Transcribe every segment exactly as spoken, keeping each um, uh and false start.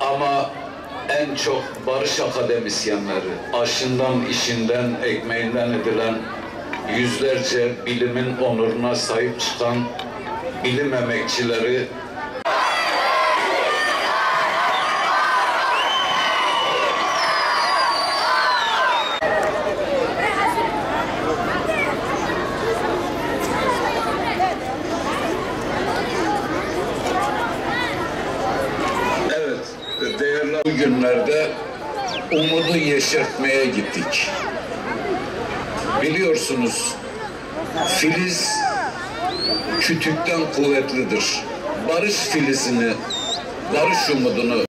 Ama en çok barış akademisyenleri aşından işinden ekmeğinden edilen yüzlerce bilimin onuruna sahip çıkan bilim emekçileri Evet, değerli bugünlerde umudu yeşertmeye gittik. Biliyorsunuz, filiz kütükten kuvvetlidir. Barış filizini, barış umudunu.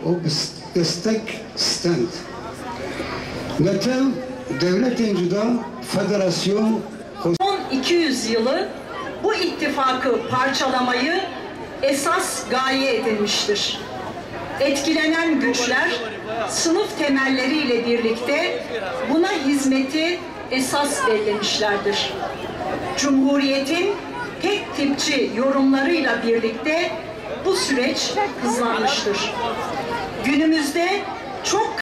O is-, istek stand. Netew dewletên cuda federasyon Son iki yüz yılı bu ittifakı parçalamayı esas gaye edinmiştir. Etkilenen güçler sınıf temelleriyle birlikte buna hizmeti esas bellemişlerdir. Cumhuriyetin tek tipçi yorumlarıyla birlikte bu süreç hızlanmıştır. Günümüzde çok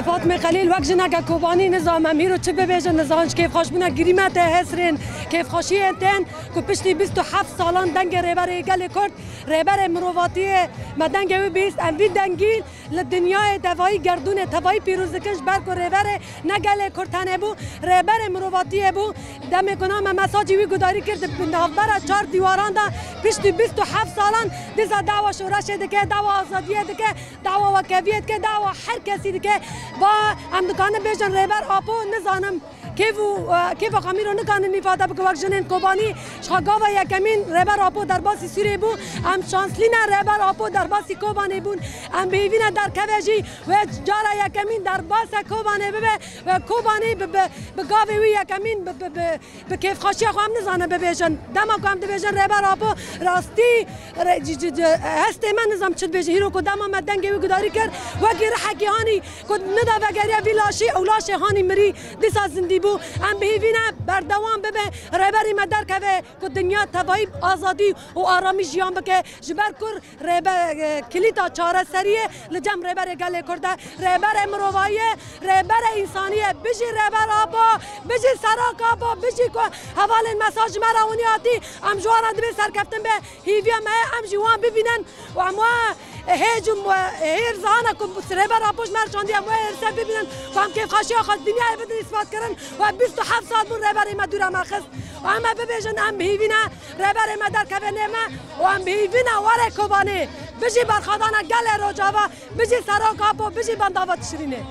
Fatmê Xelîl, wek jineke Kobanî, nizam em îro çi bibêjin, nizam ji kêfxweşbûna girî me tê hesrên, kêfxweşiyên tên ku piştî bîst û heft salan dengê Rêberê Gelê Kurd, Rêberê mirovatiyê me dengê wî bîst, em vî dengî li dinyayê tevayî, gerdûnê tevayî pîroz dikin, ji ber ku Rêberê ne gelê Kurd tenê bû, Rêberê mirovatiyê bû. Demê ku name mesajî wî gudarî kir, di navbera çar dîwaran de piştî bîst û heft salan dîsa dawa şoreşê dike, dawa azadiyê dike, dawa wekeviyê dike, dawa her kesî dike. Va em dikarin bêjin Rêber Apo, nizanim, Kêf û, e, kêfa xwe mîro nikanin îfade bikin wek jinên Kobanî. Ji xwe gava yekemîn Rêber Apo derbasî Sûriyê bû. Em şanslî ne Rêber Apo derbasî Kobanê bûn. Em bi hêvî ne derkeve jî wê cara yekemîn derbasa Kobanê bibe. Wê Kobanê bi, bi, bi gavê wî yekemîn bi, bi, bi, bi kêfxweşiya xwe em nizanin bibêjin. Dema ku em dibêjin Rêber Apo rastî re-, ci, ci, ci, hestê me nizam çi dibêje. Hîro ku dema me dengê wî gudarî kir, wekî rihekî hanî ku nida vegeriya vî laşî, ew laşê hanî mirî, dîsa zindî bû. Em bi hêvî ne berdewam bibe, rêberî me derkeve ku dinya tevayî azadî û aramî jiyan bike. Ji ber kur rêbe-, e, kilîta çareseriyê li cem Rêberê Gelê Kurd e. Rêberê mirovayî ye, rêberê însanî ye. Bijî Rêber Apo, bijî Serok Apo, bijî ku hevalên me saz ji me re hûnî hatî, em ji wan re dibê serkeftin be. Hêviya me ye em jî wan bibînin û em wa hêj û hêr zana ku Rêber Apo ji me re çandiye, em wê hêrse bibînin ku em kêfxweşiya xwe dinyayê bidin îspat kirin û em bîst û heft sal bûn rêberê me dûra me xist û em ê bibêjin em bi hêvî ne rêberê me derkeve nêv me û em bi hêvî ne were Kobanê. Bijî berxwedana gelê Rojava, bijî Serok Apo, bijî Bendava Tişrînê.